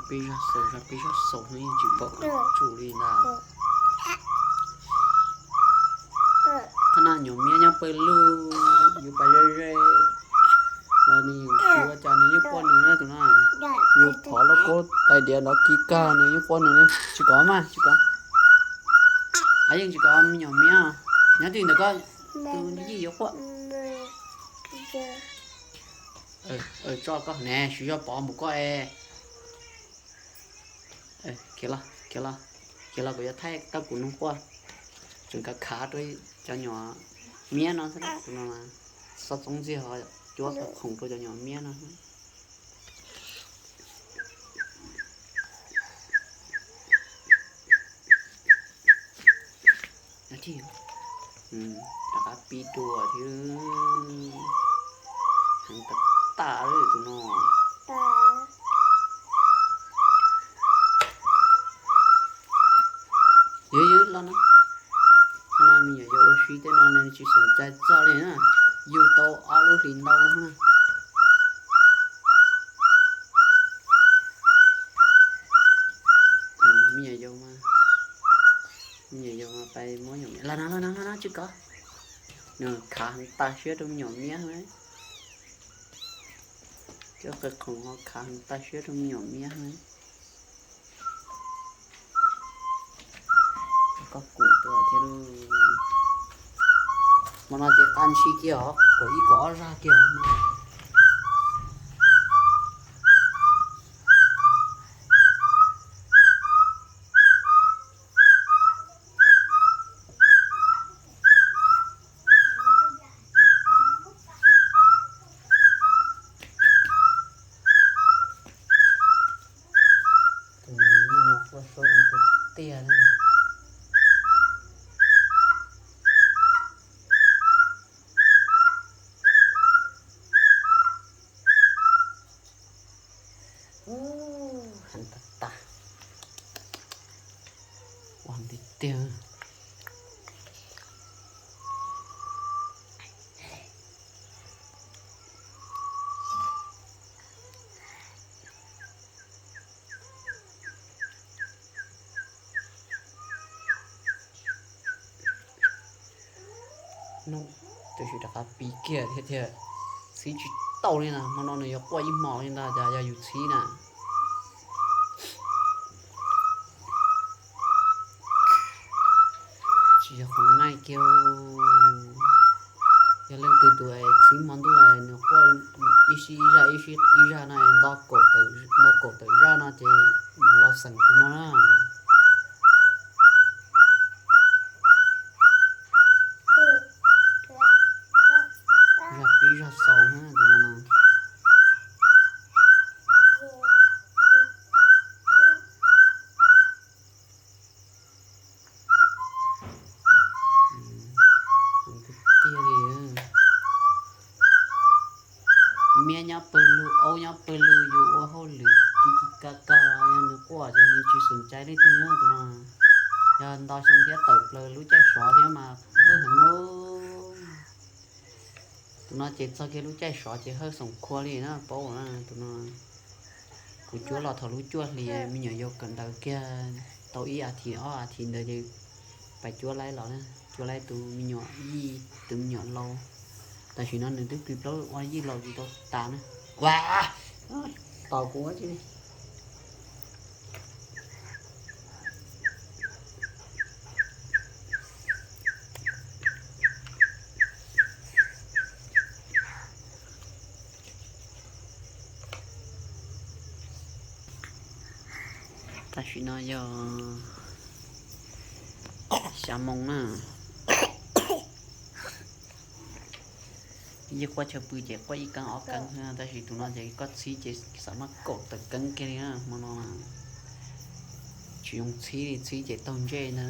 Peb zaj xaus, zaj peb zaj xaus no yeej tsis pom qab tsum li ntag. Thaj no nyuam miab nyob pawg lug, yus pas ze ze los nws tsis ua cas, nws yeej quaj nws na tus no. Yus phov lauj kaub tais diav nrov kis kag nws yeej quaj nws na. Tsis kov mas tsis kov. Yeej tsis kov me nyuam miab, nyob twj ywm ntawm koj, tus yij yuav quaj. Tso koj ne, siv zog pov mus koj es. Khiav los, khiav los, khiav los, kuv yuav thaij tau kuv nug quaj. Tseem kav khav rau cov nyuam miab no xwb, tus no xov txoov ntxiag ho cuab qhov khoom rau cov nyuam miab no. Rov qab pib dua thiab. Heev tas tas li tus no. Yog yog los no, qhov no me nyuam yaus ua si tej no nws tsis xum cai txog li na. Yug tau ob lub hlis ntau no na. Me nyuam yaus, me nyuam yaus mas pais muab nyuam miab los no los no los no tsis kov. Nws khav heev tas siab rau me nyuam miab na. Cov qe khoom ho khav heev tas siab rau me nyuam miab na. Koj kum tuaj thiab lauj. Hmo no ces qab ntshis kiag os, kaum ib kaum ob zaj kiag. Tus me nyuam no quaj suab zoo tiag tiag na. Heev tas tas. Ua tiag tiag. Hnub twb tsis rov qab pib kiag thiab tiag. Txhib tsis tau li na, hmo no nws yuav quaj ib hmos li ntag, cas yog yus txhib na. Tsis yog qhov ngaij kiag. Yog leej twg tus es txhib hmo ntuj nws quaj ib sij ib zaj ib sij ib zaj no nto kaum tawm zaj no ces mam los xeem tus no na. Zaj pib zaj xaus na tus no na. Tiag li. Miab nyob pawg lug, aub nyob pawg lug, yus ua hauj lwm kis kis kag kag, yog nws quaj ces nws tsis xum cai leej twg tus no. Yog nto xyoo thiab tawm plaws lub caij sov thiab mas hawj heev. Tus no ces txog kiag lub caij sov ces hawj xoom khua li na paub na tus no. Kuv cuab los thaum lub cuaj hlis me nyuam yaus kawm ntawv kiag tau ib as thiv ob as thiv ntawd ces pais cuab laib los na, cuab laib tus me nyuam yij tus me nyuam laus. Tam sim no nws twb plig plaub ua yij laus tsis tau tas na. Ua, tos kuv ua tsi. Tam sim no yog xya moo na. Yeej quaj chaw pw ces quaj ib keeb ob keeb, tab sis tus no ces koj txhib ces xam maj kaum tawm keeb kiag li na hmo no. Tsis zoo txhib li, txhib ces taug ntsej ntag.